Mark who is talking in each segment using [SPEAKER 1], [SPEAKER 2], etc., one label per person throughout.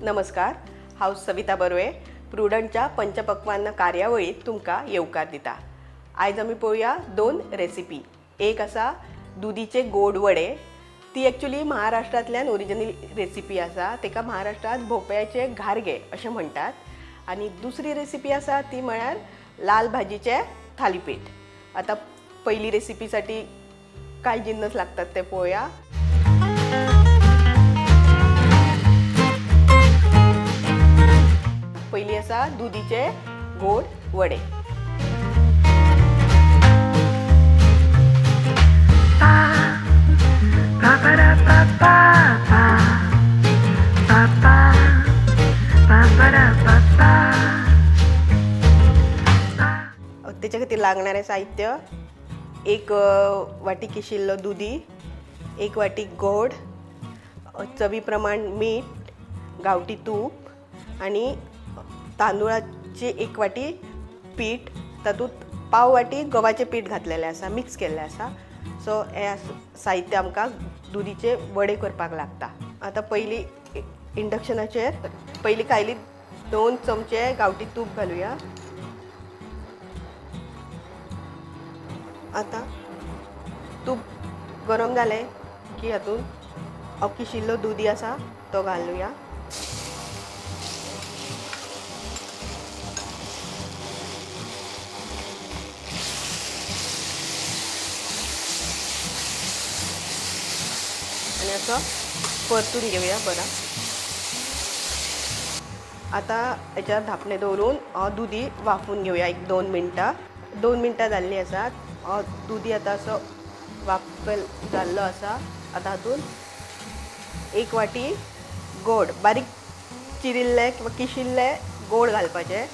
[SPEAKER 1] नमस्कार, हांव सविता बर्वे प्रुडंटच्या पंचपक्वान्न कार्यावळींत तुमकां येवकार दिता. आयज आमी पळोवया दोन रेसिपी. एक आसा दुदीचे गोड वडे. ती एक्चुली महाराष्ट्रांतल्यान ओरिजिनल रेसिपी आसा. ताका महाराष्ट्रांत भोपळ्याचे घारगे अशें म्हणटात. आनी दुसरी रेसिपी आसा ती म्हळ्यार लाल भाजीचे थालीपीठ. आतां पयली रेसिपीसाठी काय जिन्नस लागतात ते पळोवया. पयली आसा दुदीचे गोड वडे. तेच्या खातीर लागणारें साहित्य: एक वाटी किशिल्लो दुदी, एक वाटी गोड, चवी प्रमाण मीठ, गांवठी तूप आनी तांदूळाची एक वाटी पीठ. तातूंत पाव वाटी गव्हाचें पीठ घातलेलें आसा, मिक्स केल्लें आसा. सो हें साहित्य आमकां दुदीचे वडे करपाक लागता. आतां पयलीं इंडक्शनाचेर पयलीं कायलीत 2 चमचे गांवठी तूप घालुया. आतां तूप गरम जालें की हातूंत हांव किशिल्लो दुदी आसा तो घालुया. आनी असो परतून घेवया बरो. आतां हेच्यार धापणें दवरून दुदी वाफून घेवया एक 2 मिनटां. 2 मिनटां जाल्लीं आसात. दुदी आतां असो वाफेल जाल्लो आसा. आतां हातूंत एक वाटी गोड, बारीक चिरिल्लें किंवा किशिल्लें गोड घालपाचें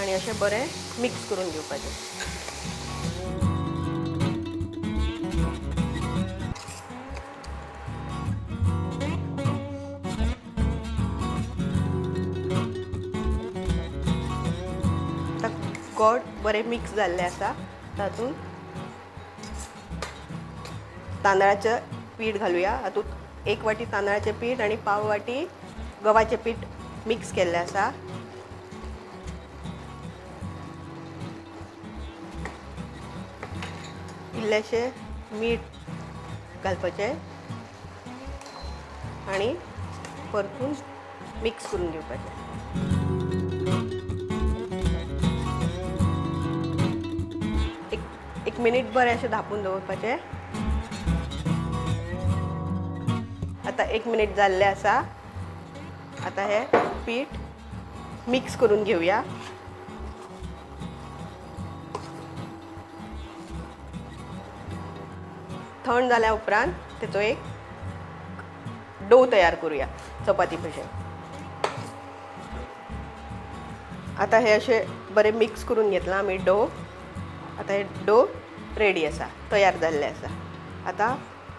[SPEAKER 1] आनी अशें बरें मिक्स करून घेवपाचें. आतां गोड बरें मिक्स जाल्लें आसा. तातूंत तांदळाचें पीठ घालुया. हातूंत एक वाटी तांदळाचें पीठ आनी पाव वाटी गव्हाचें पीठ मिक्स केल्लें आसा. इल्लेशें मीठ घालपाचें आनी परतून मिक्स करून घेवपाचें. एक मिनीट बरें अशें धांपून दवरपाचें. आतां 1 मिनीट जाल्लें आसा. आतां हें पीठ मिक्स करून घेवया. थंड जाल्या उपरांत तेचो एक डो तयार करूया चपाती भशेन. आतां हें अशें बरें मिक्स करून घेतलां आमी डो. आतां हे डो रेडी आसा, तयार जाल्लें आसा. आतां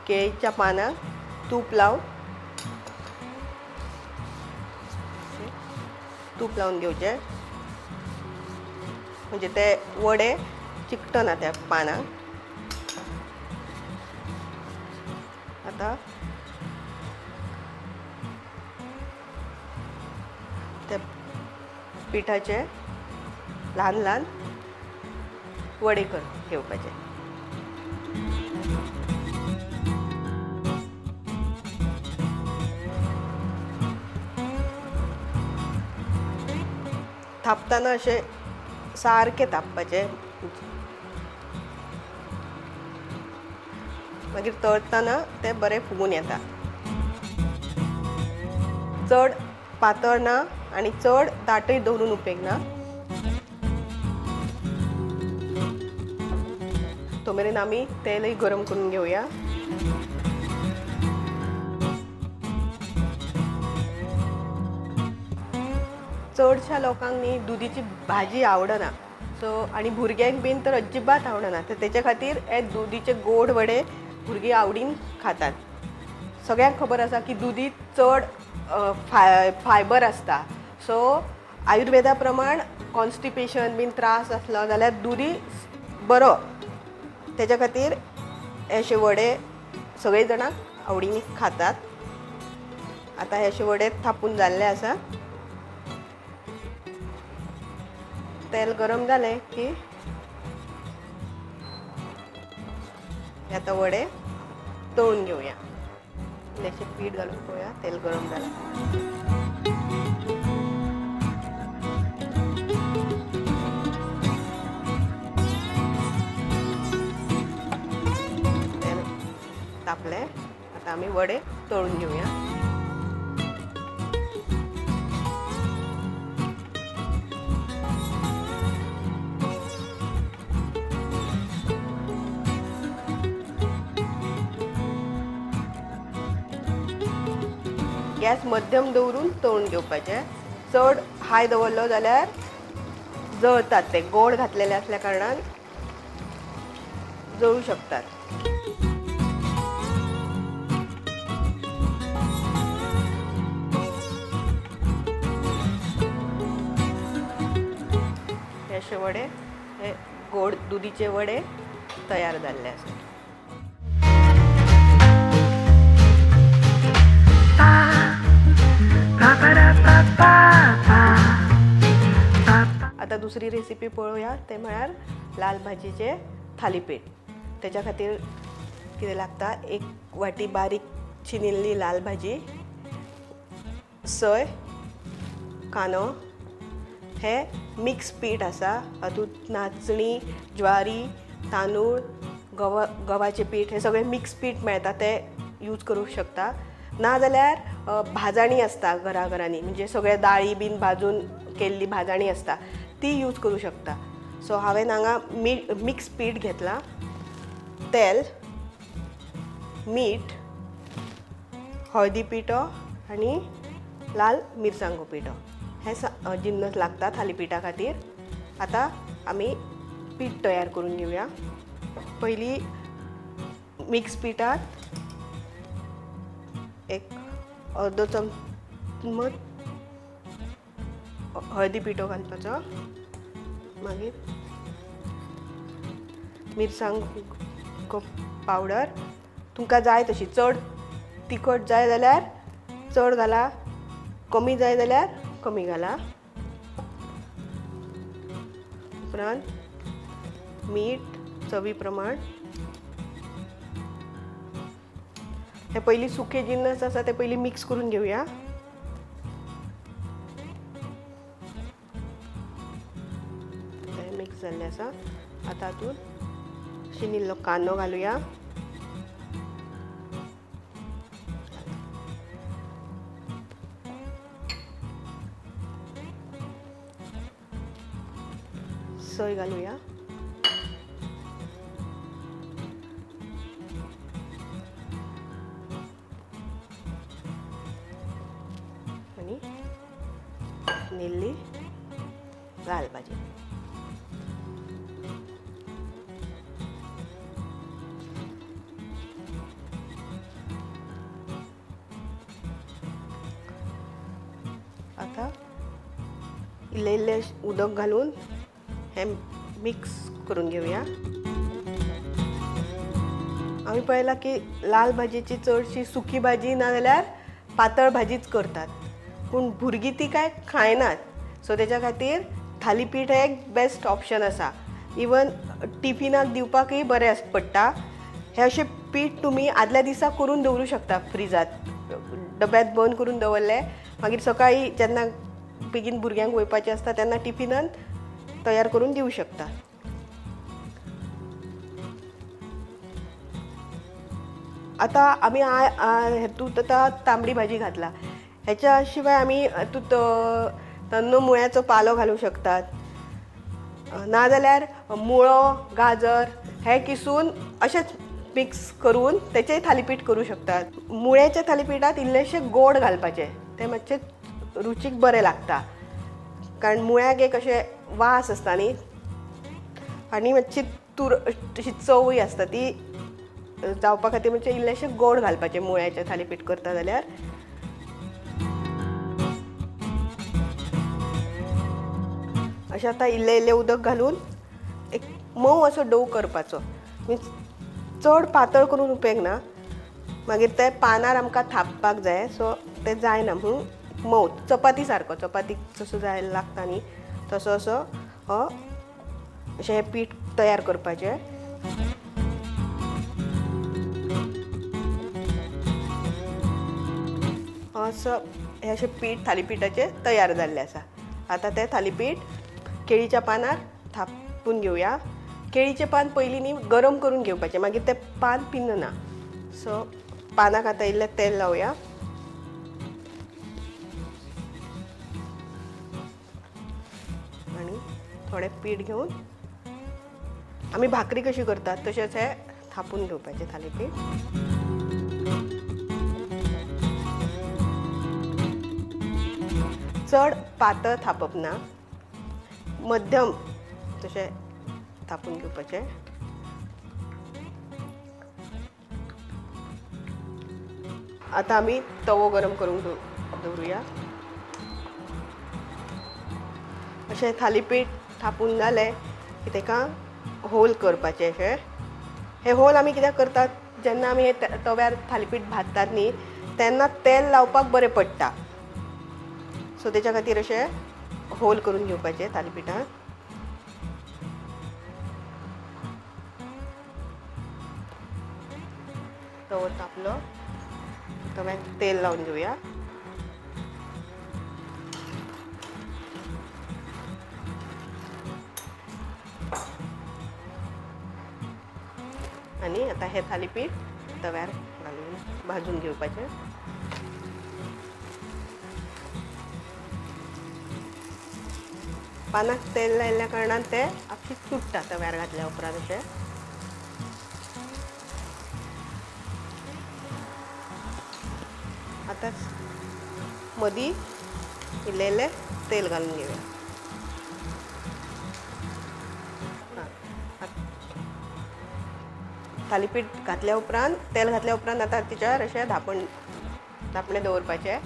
[SPEAKER 1] केळीच्या पानाक तूप लावन, तूप लावन घेवचें, म्हणजे ते वडे चिकटना त्या पानाक. आतां त्या पिठाचे ल्हान ल्हान वडे कर घेवपाचे. थापतना अशें सारकें थापपाचें, मागीर तळतना तें बरें फुगून येता. चड पातळ ना आनी चड दाटय दवरून उपेग ना. तो मेरेन आमी तेलय गरम करून घेवया. चडश्या लोकांक न्ही दुदीची भाजी आवडना, सो आनी भुरग्यांक बीन तर अजिबात आवडना. तर तेच्या खातीर हे दुदीचे गोड वडे भुरगीं आवडीन खातात. सगळ्यांक खबर आसा की दुदी चड फायबर आसता. सो आयुर्वेदा प्रमाण कॉन्स्टिपेशन बीन त्रास आसलो जाल्यार दुदी बरो. तेच्या खातीर अशे वडे सगळे जाणां आवडीन खातात. आतां हे अशे वडे थापून जाल्ले आसा. तेल गरम जालें की आतां वडे तळून घेवया. इल्लेशें पीठ घालून पळोवया तेल गरम जालें. तेल तापलें, आतां आमी वडे तळून घेवया. गॅस मध्यम दवरून तळून घेवपाचें. चड हाय दवरलो जाल्यार जळतात ते, गोड घातलेले आसल्या कारणान जळू शकतात. हे अशे वडे, हे गोड दुदीचे वडे तयार जाल्ले आसात. आतां दुसरी रेसिपी पळोवया, ते म्हळ्यार लाल भाजयेचें थालीपीठ. तेच्या खातीर कितें लागता, 1 वाटी बारीक चिनिल्ली लाल भाजी, सय, कांदो, हे मिक्स पीठ आसा, हातूंत नाचणी, ज्वारी, तांदूळ, गव्हाचें पीठ, हे सगळें मिक्स पीठ मेळटा, तें यूज करूंक शकता. नाजाल्यार भाजणी आसता घराघरांनी, म्हणजे सगळे दाळी बीन भाजून केल्ली भाजणी आसता, ती यूज करूं शकता. सो हांवें हांगा मिक्स पीठ घेतलां, तेल, मीठ, हळदी पिठो आनी लाल मिरसांगो पिठो, हे जिन्नस लागता थालीपिठा खातीर. आतां आमी पीठ तयार करून घेवया. पयलीं मिक्स पिठांत एक अर्दो चमच हळदी पिठो घालपाचो, मागीर मिरसांग पावडर, तुमकां जाय तशी, चड तिखट जाय जाल्यार चड घाला, कमी जाय जाल्यार कमी घाला. उपरांत मीठ चवी प्रमाण. हे पयलीं सुके जिन्नस आसा ते पयलीं मिक्स करून घेवया. ते मिक्स जाल्ले आसा. आतां तातूंत शिनिल्लो कांदो घालुया. सय घालुया. आनी निल्ली लाल भाजी. आतां इल्लें इल्लें उदक घालून हें मिक्स करून घेवया. आमी पळयलां की लाल भाजयेची चडशी सुकी भाजी ना जाल्यार पातळ भाजीच करतात, पूण भुरगीं ती कांय खायनात. सो तेच्या खातीर थालीपीठ हें एक बेस्ट ऑप्शन आसा. इवन टिफिनाक दिवपाकूय बरें पडटा. हें अशें पीठ तुमी आदल्या दिसा करून दवरूं शकता, फ्रिजांत डब्यांत बंद करून दवरलें, मागीर सकाळीं जेन्ना बेगीन भुरग्यांक वयपाचें आसता तेन्ना टिफिनान तयार करून दिवं शकता. आतां आमी हेतूंत आतां तांबडी भाजी घातला, हेच्या शिवाय आमी हेतूंत तन्नो मुळ्याचो पालो घालूं शकतात, नाजाल्यार मुळो, गाजर हे किसून अशेंच मिक्स करून तेचेय थालीपीठ करूं शकतात. मुळ्याच्या थालीपीठांत इल्लेशें गोड घालपाचें, तें मातशें रुचीक बरें लागता, कारण मुळ्याक एक अशें वास आसता न्ही, आनी मातशी तुर अशी चवूय आसता, ती जावपा खातीर मातशें इल्लेशें गोड घालपाचें मुळ्याचें थालीपीठ करता जाल्यार. अशें आतां इल्लें इल्लें उदक घालून एक मोव असो डोव करपाचो, मिन्स चड पातळ करून उपेग ना, मागीर ते पानार आमकां थापपाक जाय, सो ते जायना म्हणून मोव चपाती सारको, चपाती जसो जाय लागता न्ही तसो असो हो अशें हें पीठ तयार करपाचें. असो हें अशें पीठ थालीपीठाचें तयार जाल्लें आसा. आतां तें थालीपीठ केळीच्या पानार थापून घेवया. केळीचें पान पयलीं न्ही गरम करून घेवपाचें, मागीर तें पान पिनना. सो पानाक आतां इल्लें तेल लावया. आनी थोडें पीठ घेवन आमी भाकरी कशी करतात तशेंच हें थापून घेवपाचें थालीपीठ. चड पातळ थापप ना, मध्यम तशें थापून घेवपाचें. आतां आमी तवो गरम करूंक दवरुया. अशें थालीपीठ थापून जालें की ताका होल करपाचें. अशें हे होल आमी कित्याक करतात, जेन्ना आमी हे तव्यार थालीपीठ भाजतात न्ही तेन्ना तेल लावपाक बरें पडटा. सो तेच्या खातीर अशें होल करून घेवपाचें थालीपीठाक. तवो तापलो, तव्याक तेल लावन घेवया. आनी आतां हें थालीपीठ तव्यार घालून भाजून घेवपाचें. पानाक तेल लायिल्ल्या कारणान तें आपशींच तुट्टा तव्यार घातल्या उपरांत. अशें आतां मदीं इल्लें इल्लें तेल घालून घेवया. थालीपीठ घातल्या उपरांत, तेल घातल्या उपरांत आतां तिच्यार अशें धांपणें दवरपाचें.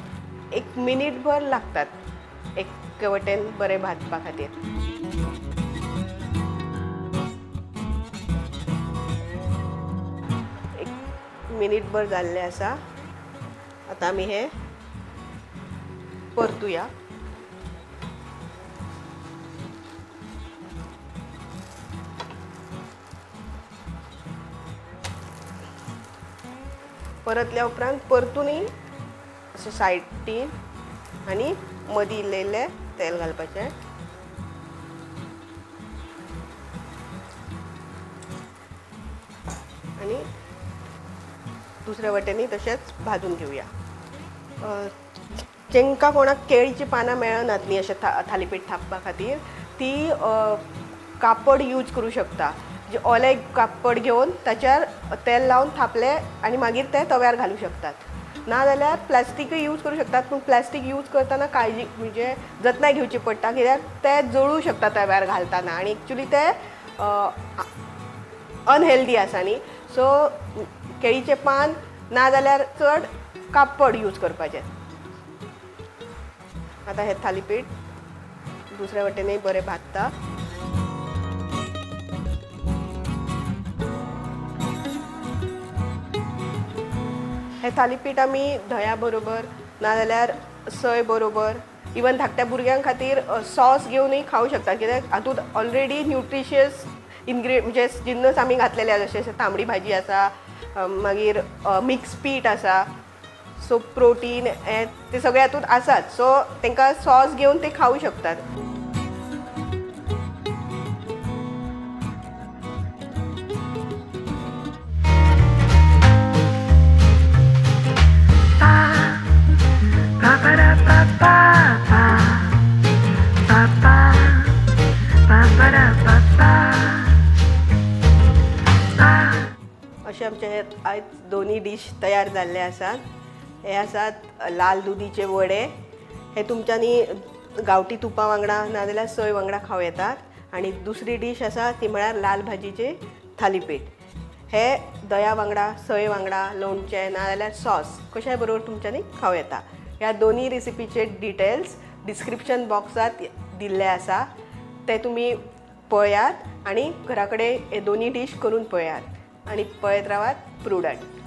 [SPEAKER 1] 1 मिनीटभर लागतात एक वटेन बरें भाजपा खातीर. एक मिनीटभर जाल्लें आसा. आतां आमी हें परतुया. परतल्या उपरांत परतूनय अशें सायडीन आनी मदीं इल्लें इल्लें तेल घालपाचें. आनी दुसऱ्या वटेनूय तशेंच भाजून घेवया. जांकां कोणाक केळीचीं पानां मेळनात न्ही अशें थालीपीठ थापपा खातीर, ती कापड यूज करूं शकता. जे ओलें कापड घेवन ताच्यार तेल लावन थापलें आनी मागीर तें तव्यार घालूं शकतात. ना जाल्यार प्लास्टिकूय यूज करूं शकतात, पूण प्लास्टीक यूज करतना काळजी म्हणजे जतनाय घेवची पडटा, कित्याक तें जळूं शकता तव्यार घालतना आनी एक्चुली तें अनहेल्दी आसा न्ही. सो केळीचें पान ना जाल्यार चड कापड यूज करपाचें. आतां हें थालीपीठ दुसऱ्या वटेनूय बरें भाजता. हें थालीपीठ आमी धंया बरोबर ना जाल्यार सय बरोबर, इवन धाकट्या भुरग्यां खातीर सॉस घेवनूय खावंक शकता, कित्याक हातूंत ऑलरेडी न्युट्रिशियस म्हणजे जिन्नस आमी घातलेले आसा, जशें तांबडी भाजी आसा, मागीर मिक्स पीठ आसा, सो प्रोटीन हें ते सगळे हातूंत आसात. सो तांकां सॉस घेवन ते खावूं शकतात. अशें आमचे हे आयज दोनी डीश तयार जाल्ले आसात. हे आसात लाल दुदीचे वडे. हे तुमच्यांनी गांवठी तुपा वांगडा नाजाल्यार सोय वांगडा खावं येतात. आनी दुसरी डीश आसा ती म्हळ्यार लाल भाजीचे थालीपीठ. हे दया वांगडा, सोय वांगडा, लोणचें नाजाल्यार सॉस कशाय बरोबर तुमच्यांनी खावं येता. ह्या दोनी रेसिपीचे डिटेल्स डिस्क्रिप्शन बॉक्सांत दिल्ले आसा, ते तुमी पळयात आनी घरा कडेन हे दोनी डीश करून पळयात आनी पळयत रावात प्रुडंट.